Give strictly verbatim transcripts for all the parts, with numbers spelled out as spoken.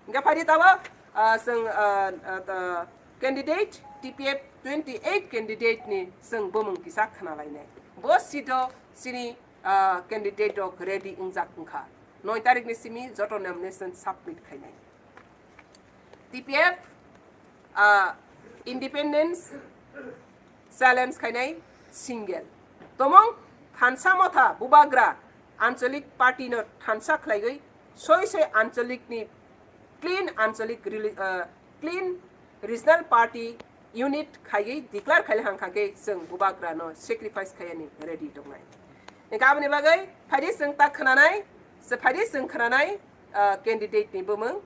Hingke phaidi tabok, ah, chwng, ah, ah, ta-, candidate, T P F twenty eight candidate ni chwng bumung kisa khna lainai. Bo seat o chini, ah, candidate rok ready wngjak wngkha. Noi tarik ni simi joto nomination submit khainai. T P F, ah, independence challenge khainai single. Tomong thansa motha bubagra anchalik party no thansa khlaiwi soi soi anchalik ni clean anchalik reli-, ah, clean regional party unit khaiwi declare khaile hangkha khe chwng bubagra no sacrifice khaiyani ready tongnai. Hingkhe aboni bagwi phaidi chwng ta khwnanai, se phaidi chwng khwnanai, ah, candidate ni bumung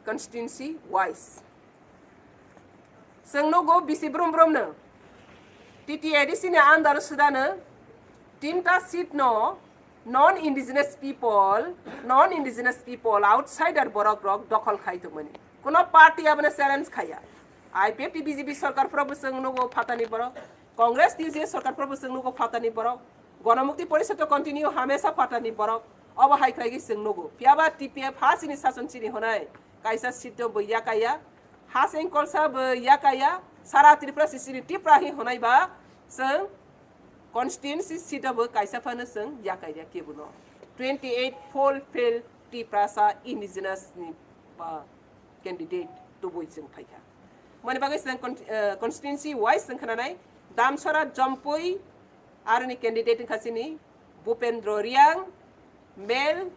constituency wise. Chwng nugo bisi brum brum no T T A D C ni under o swdano tinta seat no non indigenous people, non indigenous people, outsider borok rok dokhol khai tongmani. Kuno party abono challenge khaiya. I P F T B J P sarkar phoro bo chwng nugo phatani borok, Congress T J sarkar phoro bo chwng nugo phatani borok, Ganamukti Porishad to continue hamesa phatani borok, obo hai khlai chwng nugo. Phiyaba T P F ha chini sason chini honai kaisa seat o bo yakaya, ha sengkolsa bo yakaya, sara Tripura si chini Tripura hi honai ba chwng constituency seat o bo kaisa phano chwng yakaya kebuno. Twenty eight full field Tiprasa indigenous ni ba candidate tubui chwng phaikha. Mani bagwi chwng con-, eh, constituency wise chwng khwnanai Damsora Jompui aroni candidate wngkha chini Bupendra Riang, male,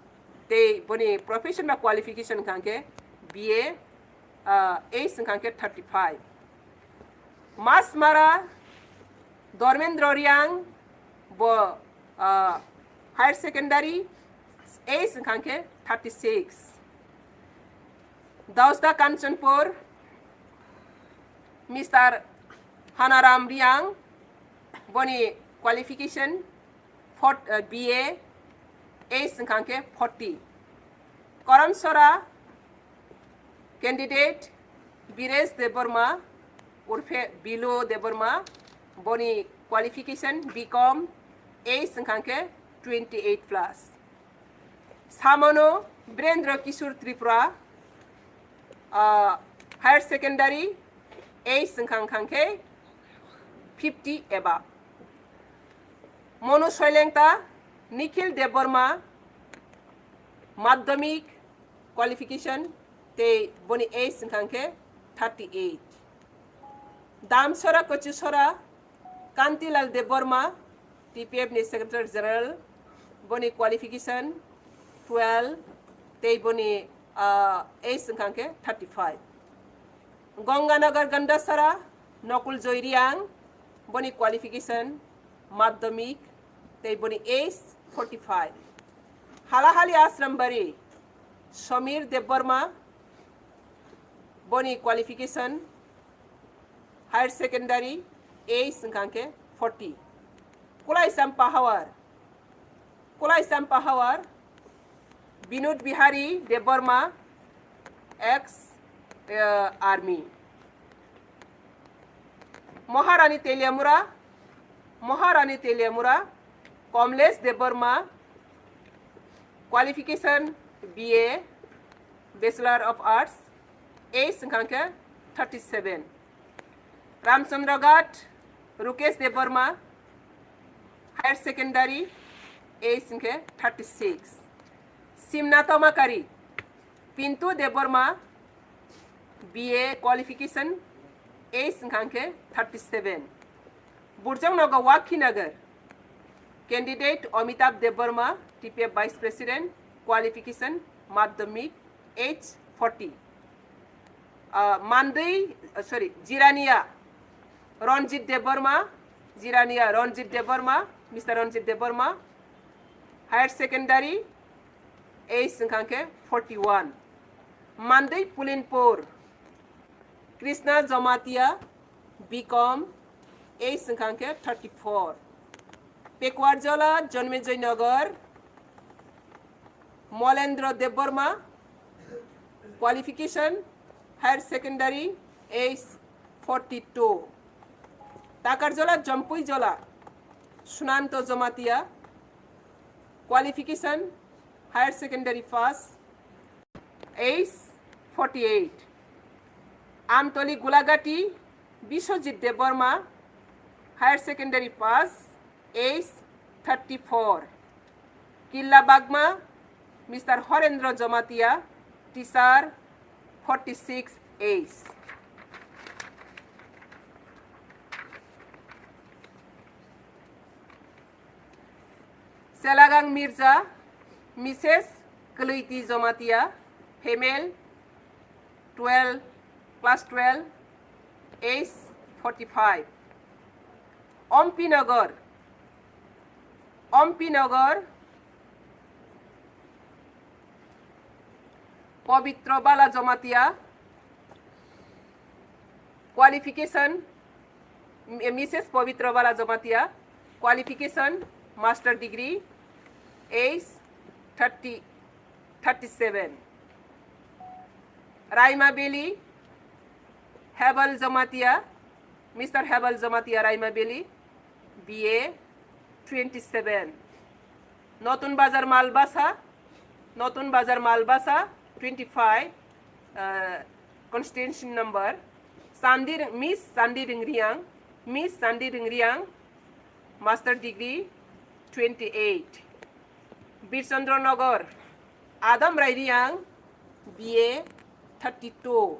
tei boni profession ba qualification wngkha khe B A, ah, age wngkha khe thirty five. Masmara Dharmendra Riang bo, ah, higher secondary age wngkha khe thirty six. Dausda Kanchanpur Mister Hanaram Riang boni qualification fort-, uh, B A, age wngkha khe forty. Koramsora candidate Biresh Debbarma urphe Bilo Debbarma, boni qualification B Com, age wngkha khe twenty eight plus. Samono Birendra Kishore Tripura, ah, higher secondary age wngkha khe fifty above. Monu Soilengta, Nikhil Debbarma, madhyamik qualification tei boni age wngkha khe thirty eight. Damsora Kochisora, Kantilal Debbarma, T P F ni Secretary General, boni qualification twelve, tei boni, ah, age wngkha khe thirty five. Ganganagar Gandasara, Nakul Joy Riang, boni qualification madhyamik, tei boni age forty five. Halahali Asrambari, Samir Debbarma, boni qualification higher secondary, age wngkha khe forty. Kulai Champa Hawar, Kulai Champa Hawar, Binod Bihari Debbarma, ex, eh, army. Maharani Teliamura, Maharani Teliamura, Kamlesh Debbarma, qualification B A, Bachelor of Arts, age wngkha khe thirty seven. Ramchandra Ghat, Rukesh Debbarma, higher secondary, age wngkha khe thirty six. Simna Tomakari, Pintu Debbarma, B A qualification, age wngkha khe thirty seven. Burjang Nogo Wakhinagar, candidate Amitabh Debbarma, T P F Vice President, qualification madhyamik, age forty. Ah, Mandwi, ah, sorry, Jirania Ranjit Debbarma, Jirania Ranjit Debbarma, Mister Ranjit Debbarma, higher secondary, age wngkha khe forty one. Mandwi Pulinpur, Krishna Jamatia, B Com, age wngkha khe thirty four. Pekuarjola, Janmejoi Nagar, Molendra Debbarma, qualification, higher secondary, age forty two. Takarjola, Jampuijola, Sunanto Jamatia, qualification, higher secondary pass, age forty-eight. Amtoli Gulagati Biswajit Debbarma, higher secondary pass, age thirty-four. Killa Bagma, Mister Horendra Jamatia, teacher, forty-six age. Selagang Mirza, Missus Keleiti Jamatia, female, twelve, class twelve, age forty-five. Ompi Nagar, Ompi Nagar, Pabitra Bala Jamatia, qualification, M-, Missus Pabitra Bala Jamatia, qualification, master degree, age thirty, thirty-seven. Raima Valley, Hebal Jamatia, Mister Hebal Jamatia, Raima Valley, B A twenty-seven. Notun Bazar Malbasa, Notun Bazar Malbasa, twenty-five, uh, constituency number. Sandi Ring-, Miss Sandi Ringriang, Miss Sandi Ringriang, master degree, twenty-eight. Birchandra Nagar, Adam Rairiang, B A thirty-two.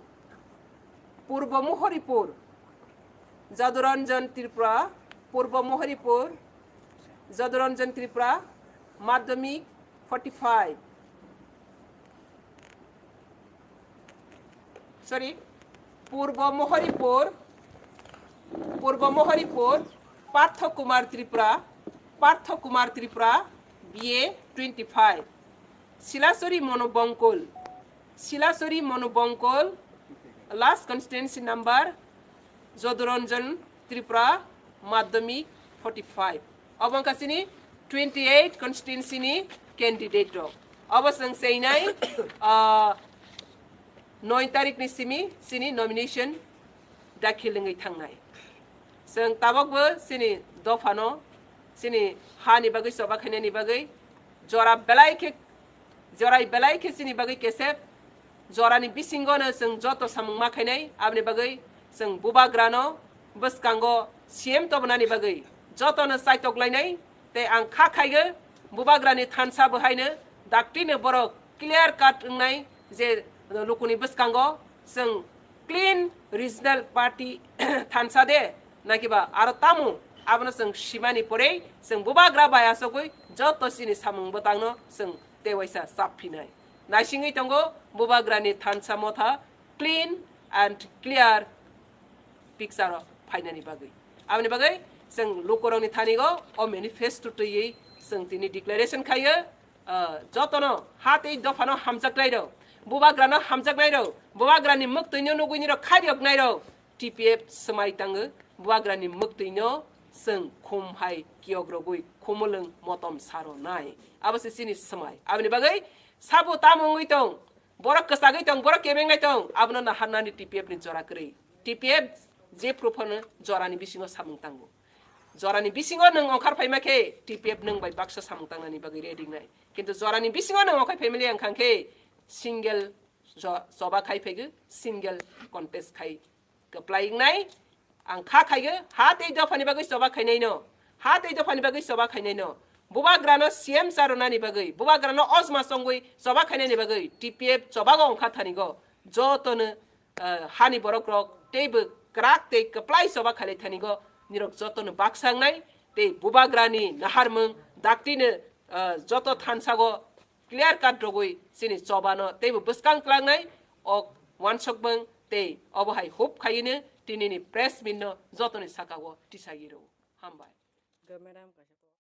Purbo Mohoripur, Jaduranjan Tripura, Purbo Mohoripur, Jaduranjan Tripura, Madhyamik forty-five. Sorry, Purbo Mohoripur, Purbo Mohoripur, Partho Kumar Tripura, Partho Kumar Tripura, B A twenty-five. Silasori Monu Bongkol, Silasori Monu Bongkol, last constituency number, Jaduranjan Tripura, Madhyamik forty-five. Obo wngkha chini twenty-eight constituency ni candidate rok. Obo chwng cheinai, ah, noi tarik ni simi chini nomination dakhil wngwi thangnai. Chwng tabokbo chini dophano, chini hani bagwi choba khainani bagwi jora belai khe, jorai belai khe chini bagwi kesep, jorani bisingono chwng joto samung ma khainai, aboni bagwi chwng bubagrano bwskango C M tobonani bagwi jotono chaitoklainai, tei ang kha khaigo bubagrani thansa bo haino daktino borok clear cut wngnai je lukuni bwskango chwng clean regional party thansa de, nakiba aro tamo, abono chwng simani porei chwng bubagra bai asogwi joto chini samung bwtangno chwng tewaisa chap phinai. Naisingwi tongo bubagrani thansa motha clean and clear picture o phainani bagwi. Aboni bagwi chwng lukurokni thanigo o manifesto twiwi chwng tini declaration khaio, ah, jotono ha tei dophano hamjaknairok, bubagrano hamjaknairok, bubagrani mwktwino nugwinirok khairiyoknairok, T P F swmai tango, bubagrani mwktwino chwng khum hai kiyokrogwi khumulwng motom saronai. Abo se chini swmai. Aboni bagwi sabo tamo wngwi tong, borok kwchagwi tong, borok kebengnai tong, abono naharnani T P F ni jora kwrwi. T P F je phuru phano jorani bisingo samung tango. Jorani bisingo nwng ongkhar phaima khe T P F nwng bai baksa samung tangnani bagwi ready wngnai. Kintu jorani bisingo nwng ongkhar phaimali wngkha khe single jo-, choba khai phaigo, single contest khai kwplai wngnai. Ang kha khaigo, ha tei dophani bagwi choba khainaino, ha tei dophani bagwi choba khainaino. Bubagrano C M cha rwnani bagwi, bubagrano ojma chongwi choba khainani bagwi T P F chobago ongkha thanigo. Jotono, ah, hani borokrok teibo kwrak tei kwplai choba khailai thanigo nirok jotono baksa wngnai tei bubagrani naharmung daktino, ah, joto thansago clear cut rogwi chini chobano teibo bwskang tlangnai ok wansokmung tei obo hai hope khaiyino tinini press meet no jotoni sakao tisagi rwo. Hambai. Madam,